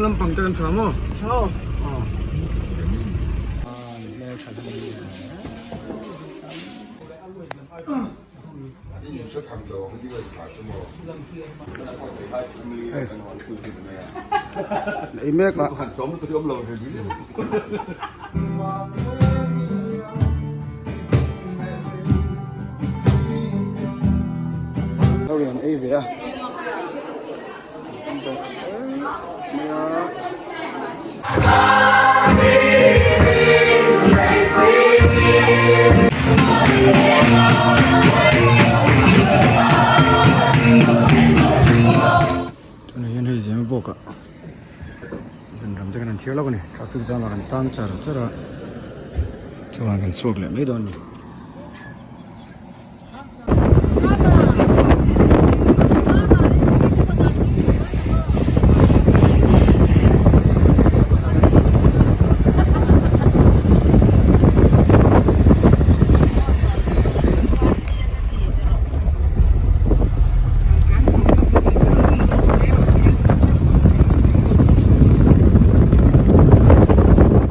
Lampang te kan tha maw? Tha. Aw. Ei mek a. Rian ei ve a. Tunah hian hei zema bawk ah zan ram te kan han thiar lawk a ni traffic jam ah kan tang char char a chuan kan chhuak leh mai dawn a ni.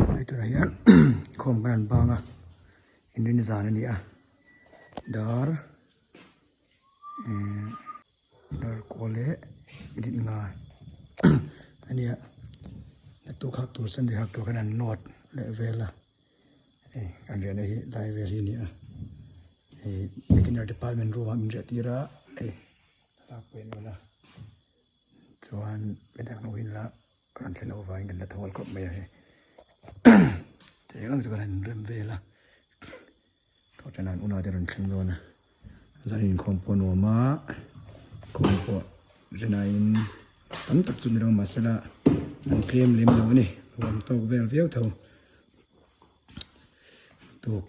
Hei tunah hian khawm kan han bang a inrin zan a ni a. Dar ehh dar kawl leh minute nga a nia naktuk hak tur sunday hak tur khan an nawt leh vel a hei kan riahna hi lai vel hi a ni a hei beginner department room ah min riah tir a hei thlalak pawh in rawn a chuan midang ho in la rawn thlen loh avangin kan la thawl khawp mai a hei tiang ang chu kan han rem vel a. Tawhṭan an unau te rawn thleng dawn a, zan inkhawm pawh a nuam a, khawm pawh rinaiin tam tak chu ni lo mahsela an tlem lem lo a ni, nuam tawk vel viau tho tuk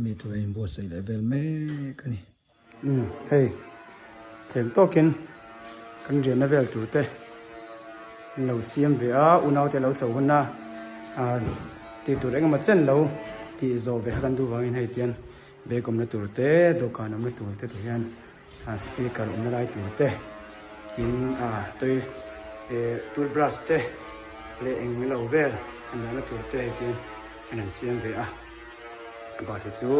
mi tur a inbuatsaih leh vel mek a ni. Umm hei tlem tawkin kan rianna vel tur te an lo siam ve a unau te lo chho hun a ah tih tur engemaw chen lo tih zawh ve kha kan duh vangin hei tian bag awmna tur te dawhkan awmna tur te ti hian ah speaker awmna lai tur te tin ah tui eh toothbrush te leh eng lo vel an dahna tur te hei tian an han siam ve a bakhi chu.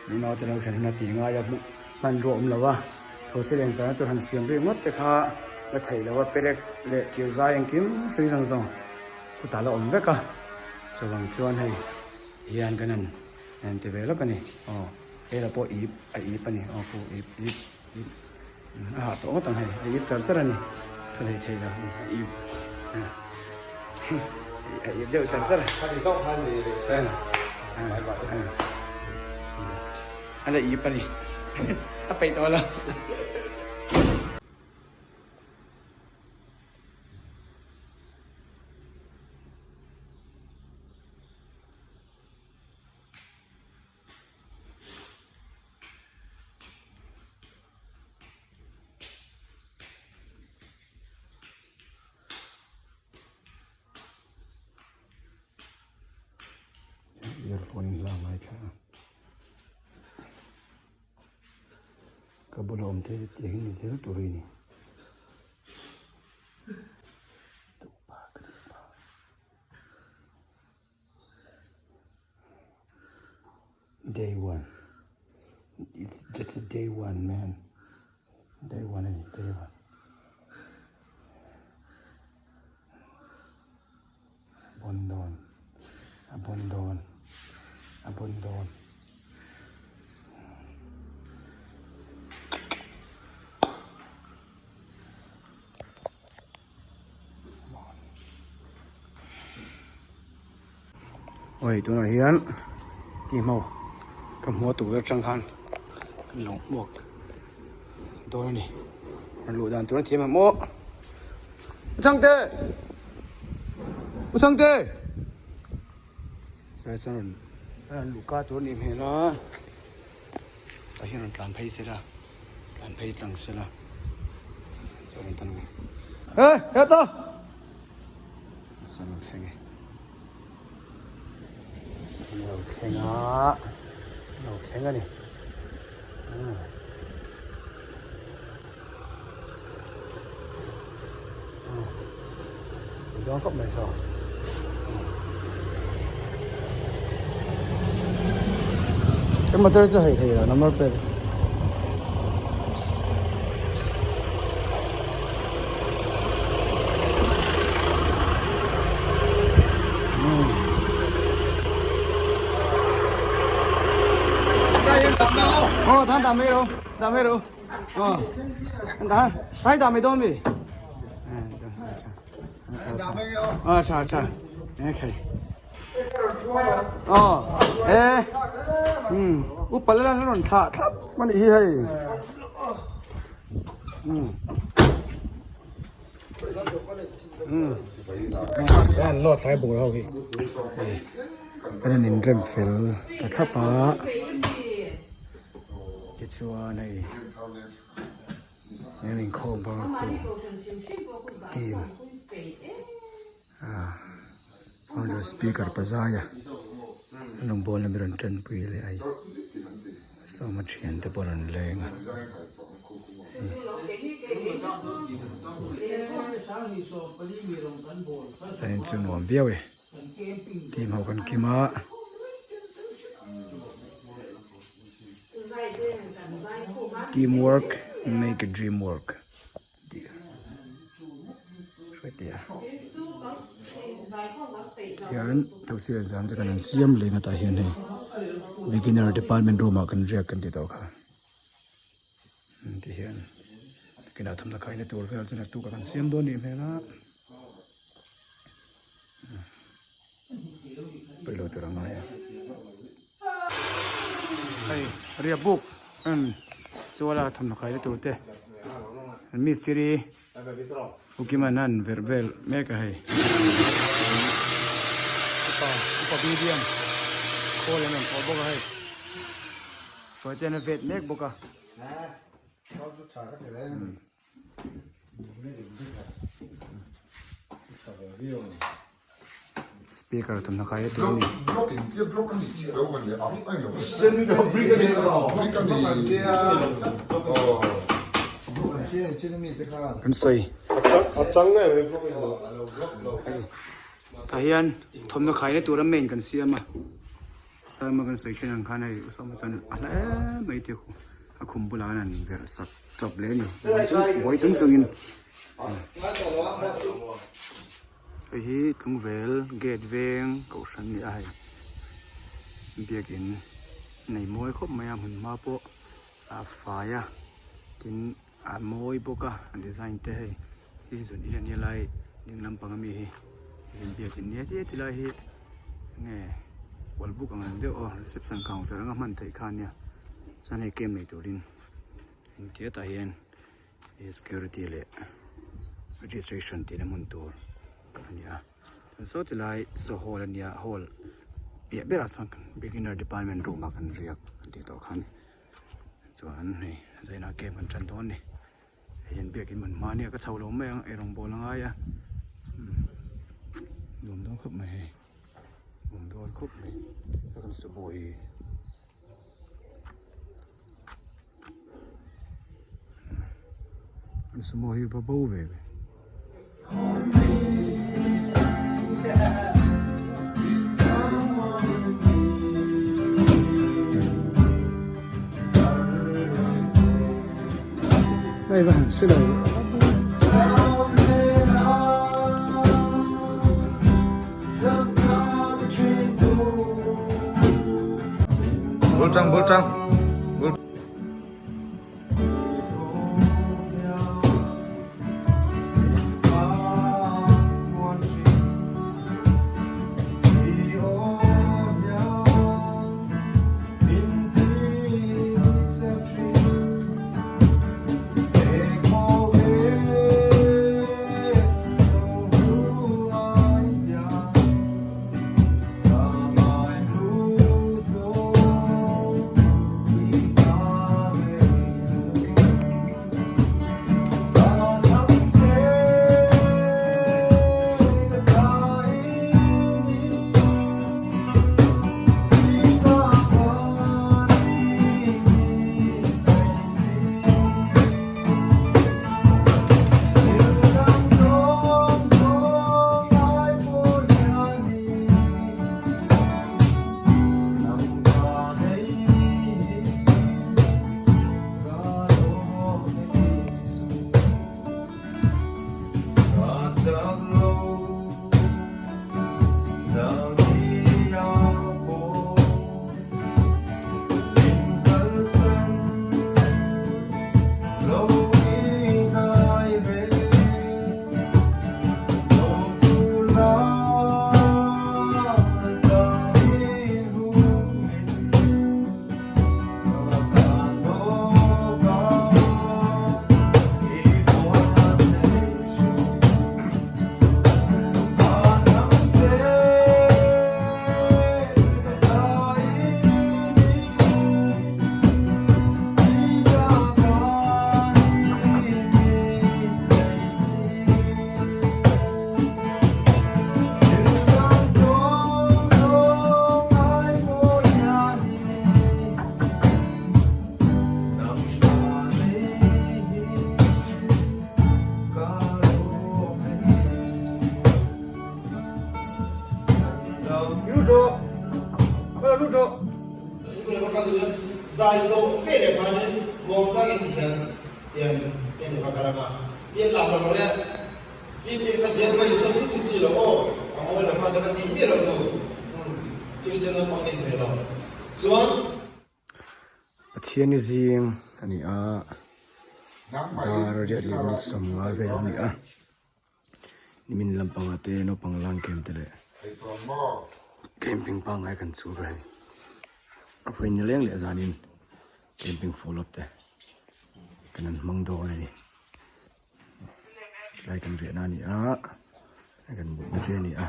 Nunau te lo thlen hun a tih ngai a hmuh hmanrua awm lo a, thawhse len zana tur han siam rih ngawt te kha la theih lo a, perek leh thir zai engkim hrui zawng zawng khutah la awm vek a, chuvang chuan hei hian kan han han ti ve lawk a ni, aw hela pawh ip a ip a ni, aw khu ip ip ip a hah tawh ngawt ang hei a ip char char a ni, thaw hlei thei lo a ip a ip deuh char char a la ip a ni a peih tawh lo. Earphone in hla ngaithla a ka bula awm te chu tiang hi ni zel tur hi a ni. Day one it's it's a day one man day one a ni day one a bawn dawn a bawn dawn a bawn dawn. Oi tunah hian ti hmau ka hmu a tukverh atang khan kan lo hmuak dawn a ni rawn luh dan tur a thiam ang aw U Changte U Changte sawi chuan rawn rawn luh ka tur a nih hmel a tah hian rawn tlan phei se la. Tlan phei tlang se la chuan an tan ang e heta sawn lo thleng e an lo thleng a an lo thleng a ni dawn khawp mai saw. Cái motor chu hei thei lo number plate. Oh, tan ta mai ro, ta mai ro. Oh. Ta, tai ta mai do mi. A tha tha okay aw e um upa la la rawn thlah thlap a nih hi hei um um an lawt thlai bur ho hi an in rem fel ta thlap a tichuan hei. He inkhawm bang tu team ah founder speaker pazaia an rawn bawl na ber an tanpui leh a sawma thian te pawh an rawn leng a chuanin chu nuam viau e team ho kan kim a. Team work make a dream work tih hre teh a hian thosi leh zam te kan han siam leh ngawt ah hian hei beginner department room ah kan riak kan ti tawh kha ti hian nakinah thawmhnaw khaina tur vel chu naktuk ah kan siam dawn nih hmel a pawilo tur a ngai a. Hei riah buk an suala thawmhnaw khaina tur te an mistiri Ukiman an verh vel mek a hei upa upa bidian khawl an rawn thawh bawk a hei hruaitean a vet mek bawk a. Speaker thawmhnaw khai a tur a ni. Kan sawi tah hian thawmhnaw khaina tura main kan siam a. Salma kan sawi thin ang khan hei Usawma chuan a hla em mai te khu a khum bulah khan an verh sak chawp leh a ni buai chung buai chung chungin hei hi Tlungvel gate veng kohhran a ni a hei biakin nei mawi khawp mai a hmun hma pawh a fai a tin a mawi bawk a a design te hei hi zun in a nia lai ding lampang ami hi biakin nia ti ti lai hi. Nge hual buk ang reng deuh aw reception counter anga hman theih kha ania chuan hei camp nei turin engtia tah hian security leh registration tihna hmun tur a ni a chuan saw ti lai saw hall ania hall piah berah sawn beginner department room ah kan riak an tih tawh khan chuan hei zainah camp kan tan dawn a ni. Hei hian biakin man hma nia ka chho lo mai ang eirawng bawl a ngai a nuam dawn khawp mai hei nuam dawn khawp mai ka kan chu bawi an sumo hi va bo ve ve. Hei va han si lo. Bul tang bul tang bul. rawh lut rawh. Zai zawh fe leh khanin muangchangin tihian tian tian i va kal ang a, tian lam lo le ti tih kha tian ka i sawi thut thut chi lo aw, a ngawi lo khan ka ti miah lo tu Kristian naupang nih hmel lo chuan. Pathiani zing a ni a, dar riat leh ni sawmnga vel a ni a, nimin lampangah te naupang lang kem te leh camping pangngai kan chhuk a hei a vawiin ni leng leh zanin camping follow up te kan han hmang dawn a ni tlai kan riahna a ni a kan mutna te a ni a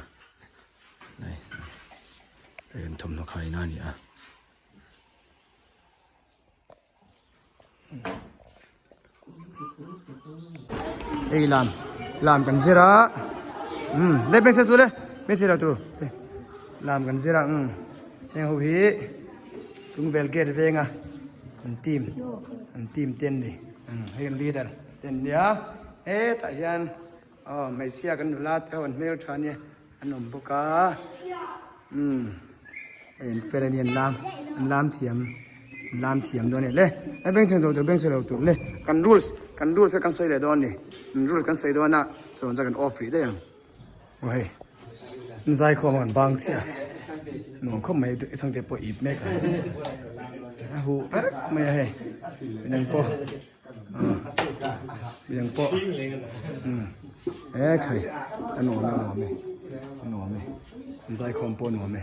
hei kan thawmhnaw khaina a ni a. Hei lam lam kan zir a umm le hmeichhe chu le hmeichhe lo tur lam kan zir a umm heng ho hi tlungvel gate venga an team an team te an ni umm hei an leader te an nia hetah hian aw hmeichhia kan nula te ho an hmeltha ania an awm bawk a umm. Hei an fel a ni an lam an lam thiam an lam thiam dawn e le a beng chheng tur beng chheng lo tur le kan rules kan rules kha kan sawi leh dawn a ni kan rules kan sawi dawn a chuan chuan kan off rih daih ang aw hei an zai khawm a kan bang chiah a nuam khawp mai i chhangte pawh ip mek a a huh vek mai a hei midang pawh midang pawh e khai a nuam e a nuam e a nuam e an zaikhawm pawh a nuam e.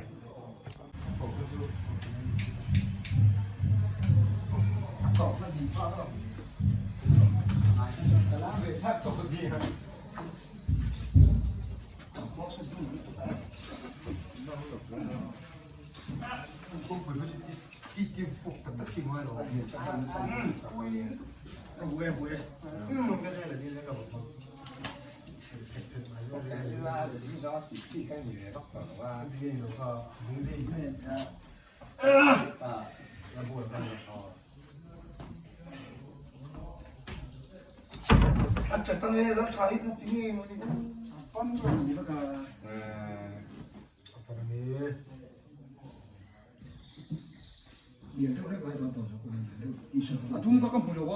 A dum ka ka hmu lo a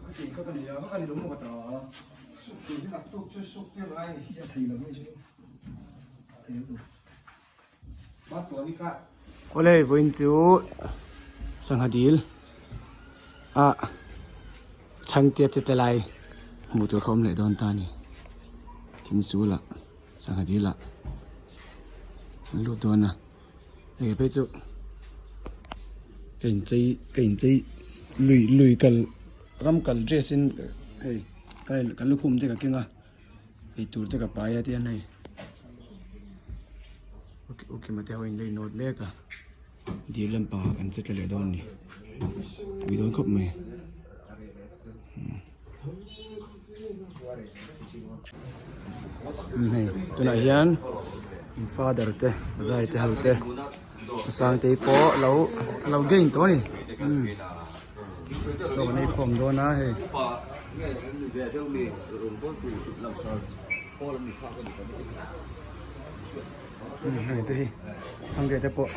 ka tih kha ka nei a ka ni lo maw ka ta a thei lo mai chu thei lo Awle vawiin chu sangha dil a chhangte che te lai hmuh tur kha awm leh dawn ta a ni thing chul ah sangha dil ah an lut dawn a. Hei phei chu ka inchei ka inchei lui lui kal ram kal dress in hei ka ka lukhum te ka keng a eitur te ka pai a tihian hei ukima te ho in la inawt mek a dil lampang ah kan che tla leh dawn a ni tui dawn khawp mai. Hei tunah hian father te zai te ho te Sangtei pawh lo lo gain tawh a ni umm chaw an ei khawm dawn a hei. Hei te hi Sangtei te pawh.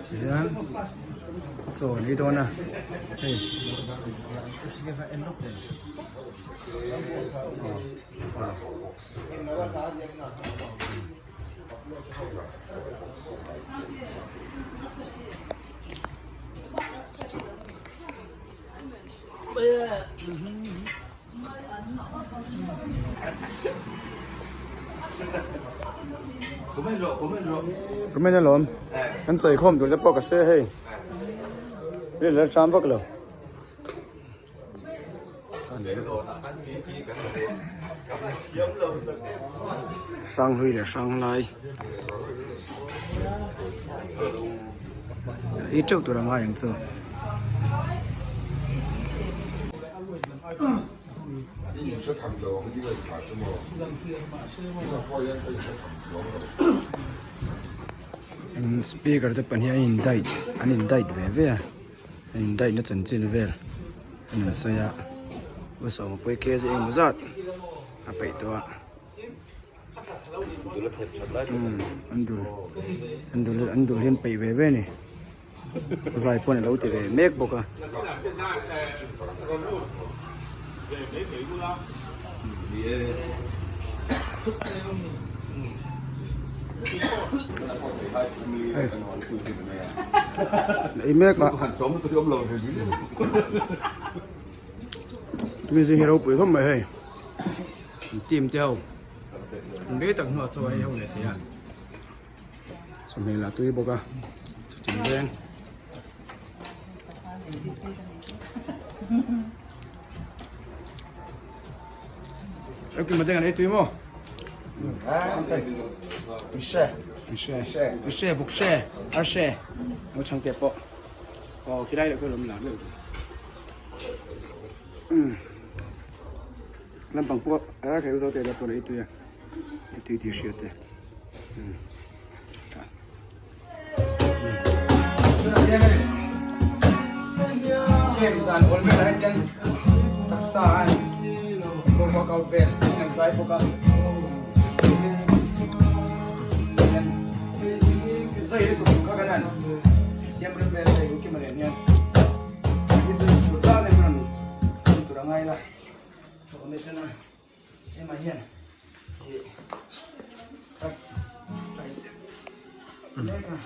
Tihian chaw an ei dawn a hei Comment alawm kan sawi khawm tur te pawh ka sawi a hei ri la ṭam vak lo. Hranghlui leh hranglai ei teuh tur a ngai ang chu. Speaker te pahnih an in dait an in dait ve ve a an in dait na chanchin vel an rawn sawi a u sawma pawh hi kz engemaw zat a peih tawh a. An dul an dul an dul hi an peih ve ve a ni zai pawh an lo ti ve mek bawk a. Ei mek a. Tumi hi ropui khawp mai hei. Team te ho. An rei tak hnuah chaw ei ho leh thei a. Chawhmeh lah tui bawk a. Chutin reng. Ê, mà đây là tui maw? Mise, vuk se, ar se, nó chang te pawh. Aw, khi lai leh khu lam lar deuh. Lampang pawh a khai zo te la pawh ei tui a. Ei tui tih hriat e. Game zan awl vel ah hian taksa an workout vel an zai bawk a. Zai lutuk kha kan han siam rem vel hei Ukima nen hian hi chu tur tan em rawn chhan tur a ngai la formation a ema hian ih tricep mek a.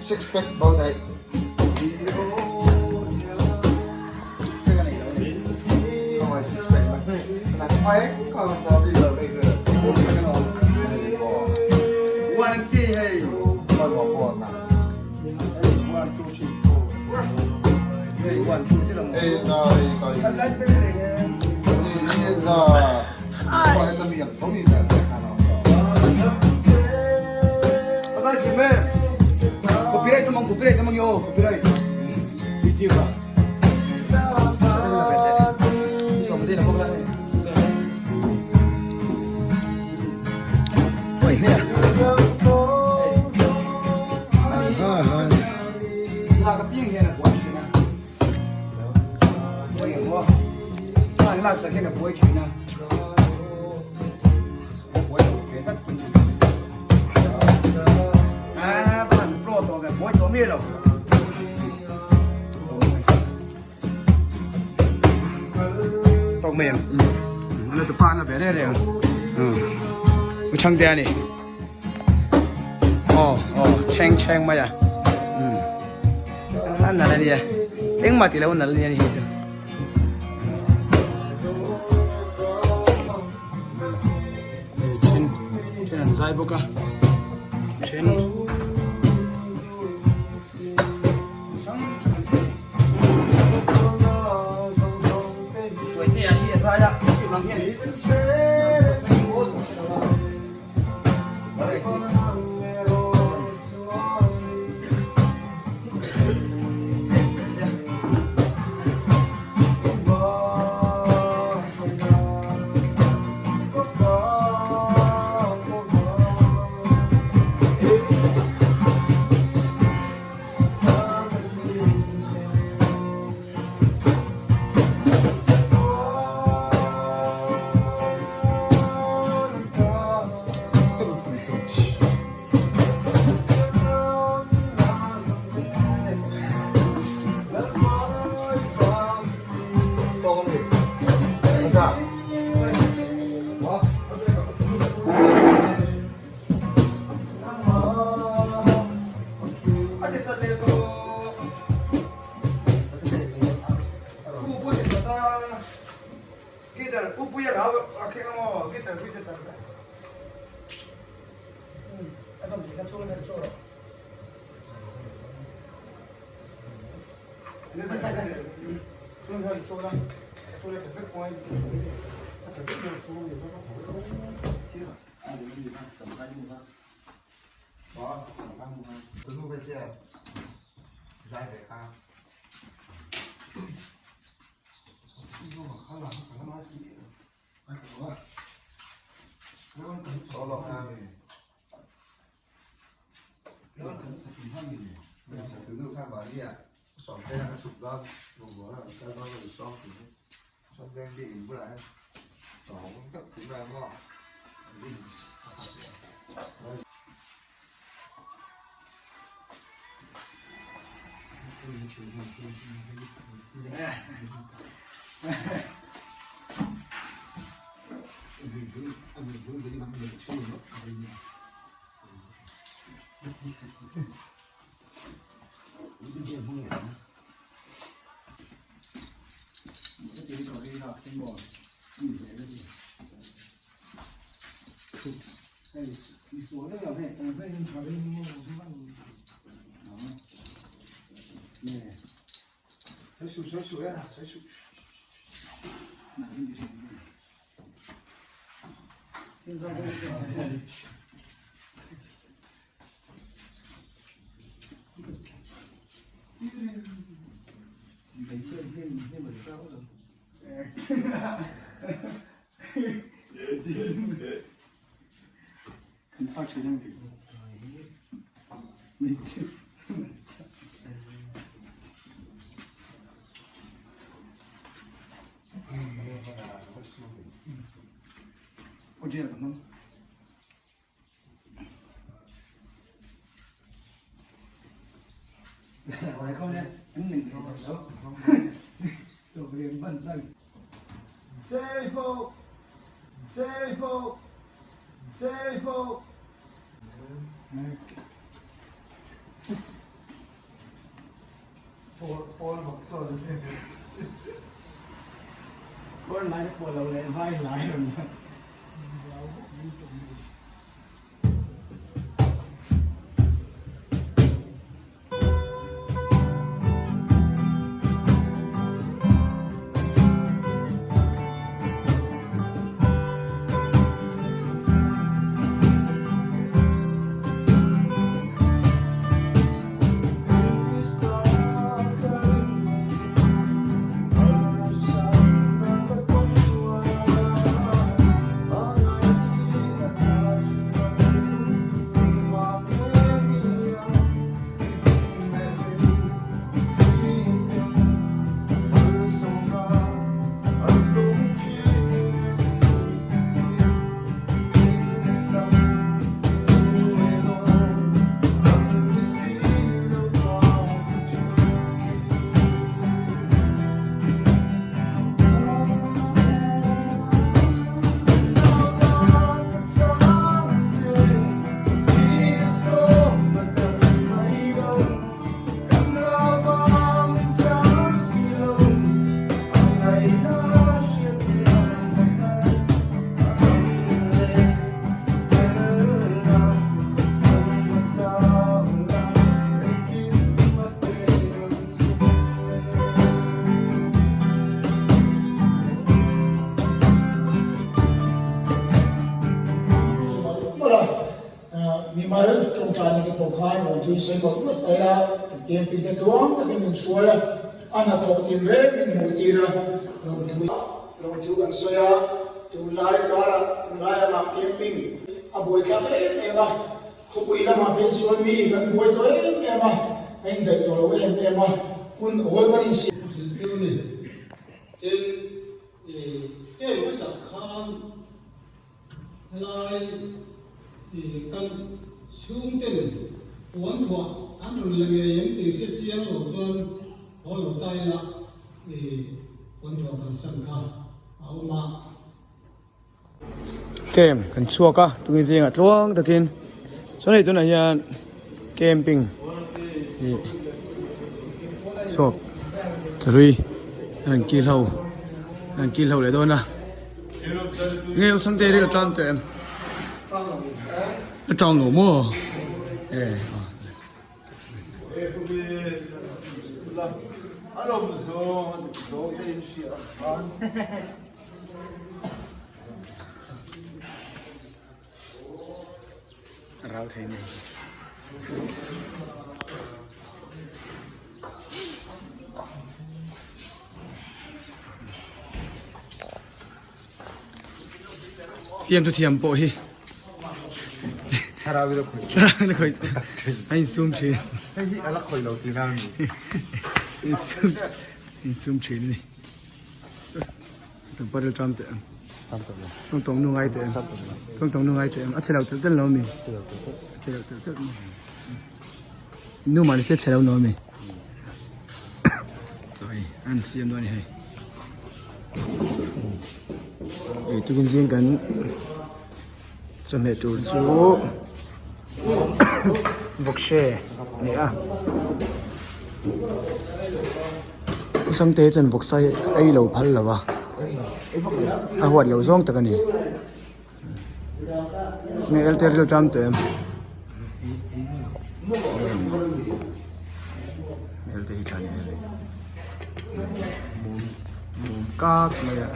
Six pack bo dai. Six pack One two hey. One two three four. Hey one two three. Copyright tamang copyright tamang yo copyright. YouTube ah. Oi nè. Tawk mai ang. Ano tu pa na ve re re ang. U chang te ani. Oh, oh, cheng cheng mai a. An nal ania. Engmah tih lo nal ania ni hi chu. Then then an zai bawk a. Then Mimal tawngtaina te pawh khan rawn tui sawi mawlh mawlh mai a, kan camping te tluang takin min hruai a, a hnathawh tinreng min hmuh tir a, lawmthu lawmthu kan sawi a, tunlai karah tunlai angah camping a buaithlak em em a, khawpui lamah phei chuan mi kan buai tawh em em a, a indaih tawh lo em em a, hun awl kan insiam. Hrilh chu ni. Tin, i kem hmasak khan Helai kan chhungten puan thuah an rawn la ngei em tih hriat chiang lo chuan haw lo ta ila puan thuah kalsan kha a awm a. Camp kan chhuak a, tunge zingah tluang takin chuan hei tunah hian camping ih chhuak chahlui an kil ho an kil ho leh dawn a. Nge u chhangte ril a tang teh em? A tang lo maw? E Ral thei ni. Fiamthu thiam pawh hi. Thlarau in a khawih Thlarau in a khawih a insum thin. Hei hi a la khawih lo tihna a ni. Insum insum thin a ni. Tawng paril ṭam teh ang. Tawng tawng nu ngai teh ang. Tawng tawng nu ngai teh ang. A chhe lo telh telh lo mi. A chhe lo telh telh mi. Nu mah ni se chhe lo no mi. Chaw hei an siam dawn a ni hei. Ei tukin zing kan chawhmeh tur chu vawkse a ni a. Pu Sangte chuan vawksa hi ei lo phal lo a, a huat loh zawng tak a ni. Nge elte ril ṭam teh em? Elte hi ṭha ni em? Mum mum kak mai a.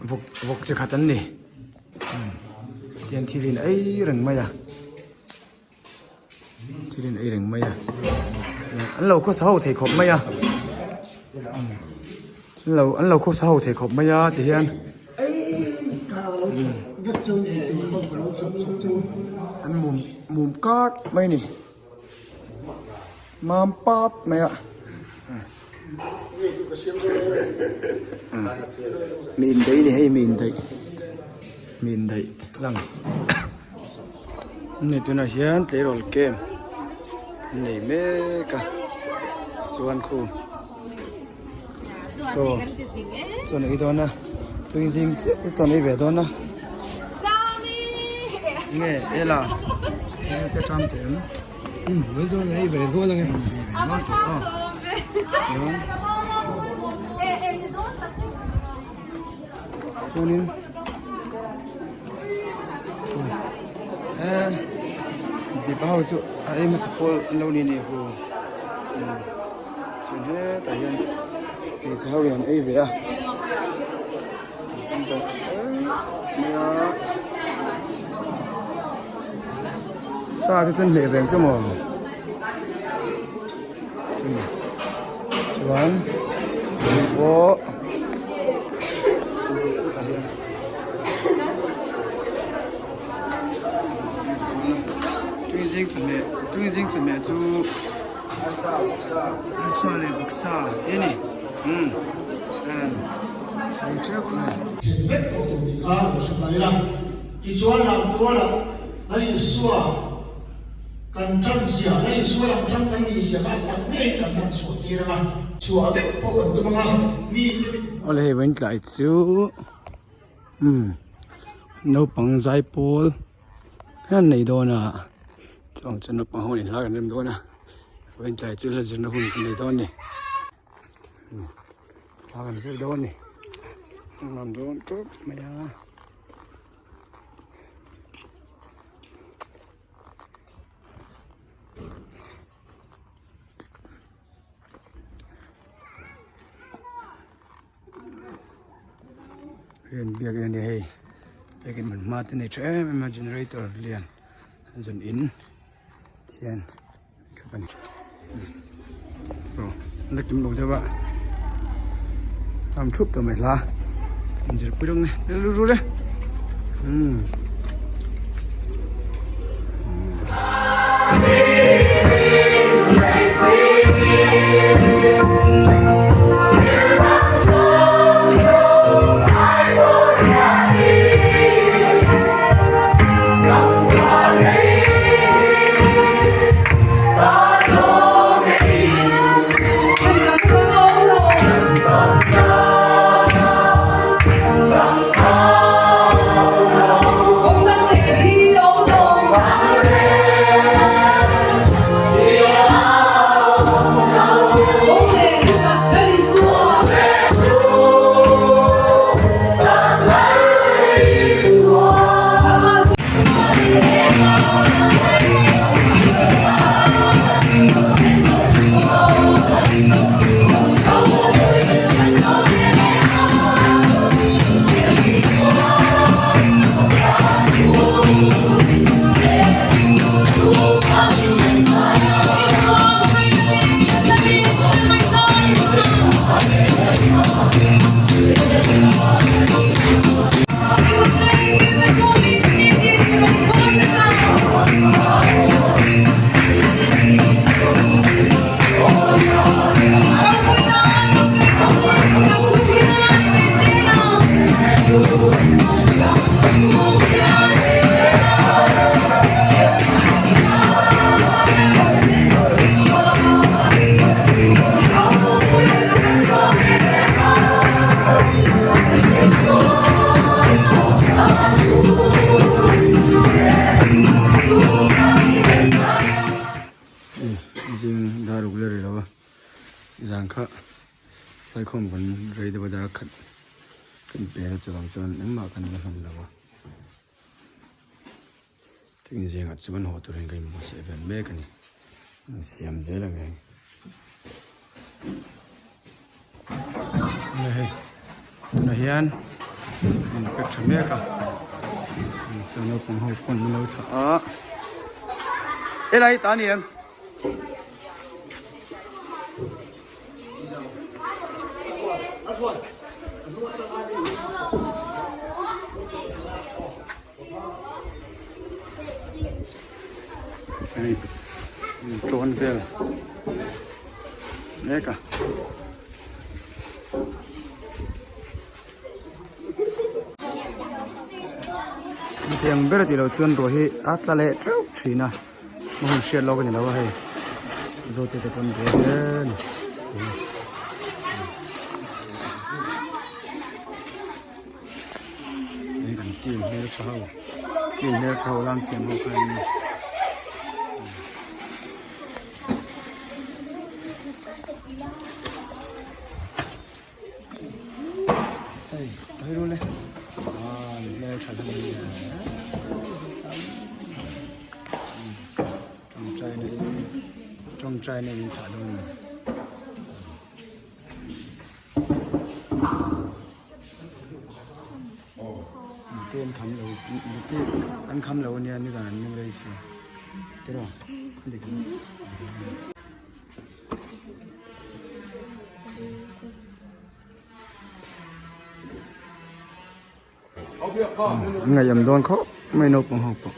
Vawk vawk chi khat an ni. Tiang thil in ei reng mai a. Thil in ei reng mai a an lo khawsa ho thei khawp mai a an lo an lo khawsa ho thei khawp mai a ti hian an mum mum kak mai a ni mam pat mai a mi indaih a ni hei mi indaih mi indaih lang. Ni tunah hian tleirawl camp an nei mek a chuan khu chaw chaw an ei dawn a tui zing chiah te chaw an ei ve dawn a nge ela te ṭam teh ang chuanin eh mipa ho chu a ei hmasa pawl an lo ni a ni hu chuan hetah hian hmeichhe ho in an ei ve a sa te chu an hleh ve ang chu maw chuan pawh tuizing chawhmeh tuizing chawhmeh chu arsa leh vawksa te a ni umm ei teuh mai. Then vek tawh tur tih kha lo hre ta ila, tichuan lamtualah Lal Isua Kan ṭan zia, la insual ang ṭan kan nih zia kha a tak ngeiin kan lan chhuah tir ang a. Chhuah vek pawh kan tum ang a, mi te min. Awle hei vawiin tlai chu umm naupang zaipawl hian nei dawn a chuang chu naupang ho in hla kan rem dawn a vawiin tlai chu hla zirna hun kan nei dawn a ni hla kan zir dawn a ni a nuam dawn tawp mai a. Hei an biak in a ni hei biak in hmun hma te nei tha em em a generator lian an zawn in hian thlap a ni so an la kim lo deuh a am thup tawh mai hla inzir pui lawk ni ru ru le umm. Zing dar uk la ri lo a zan kha Saikhawm kan rei deuh a dar khat kan pe a chuvang chuan engmah kan la hman lo a tin zingah chuan haw turin ka inbuatsaih vel mek a ni an siam zel ang hei hei tunah hian an pack tha mek a saw naupang ho pawn an lo thlah a helai ta a ni em. Hei trawn vel mek a. Hetiang ber tih loh chuan ruah hi a tla leh teuh thin a. A hun hriat lawk a ni lo a hei zawte te pawn buai hle a ni hei kan team hmeltha ho team hmeltha ho lam thiam ho kha an ni. Hei hei rul e ah hmeltha hle mai tawngtai na in tawngtai na in thlah dawn a ni. Mite an kham lo mite an kham lo ania nizan an meng rei si tiraw a dik em. An ngaihawm dawn khawp mai naupang ho pawh.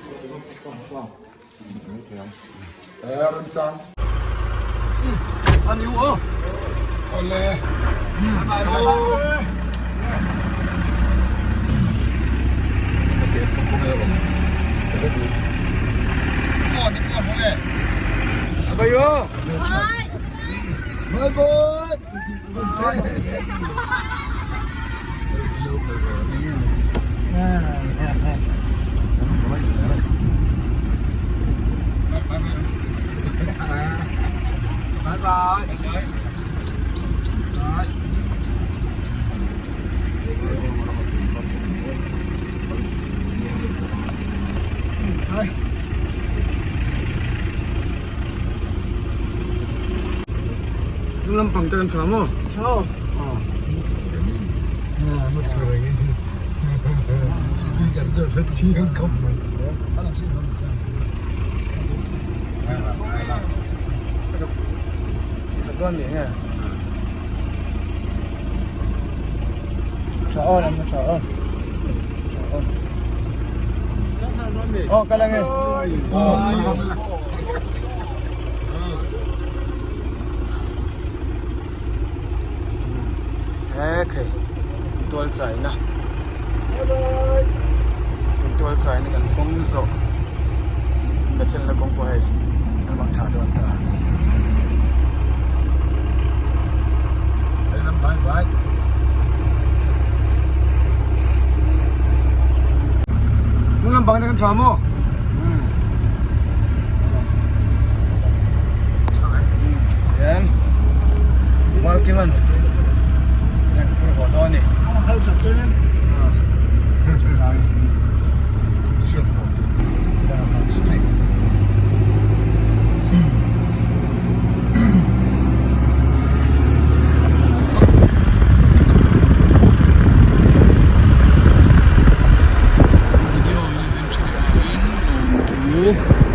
Dung lampang te kan tha maw? Tha. Aw kal ang e. Okay. Tual chaina. Kan tual chaina kan kawng zawh. Bethel na kawng pawh hei an bang tha dawn ta. Bye bye. Hnung lampang te kan tha maw? Hian Malkiman kan phur haw dawn a ni. Video min en thin avangin lawmthu.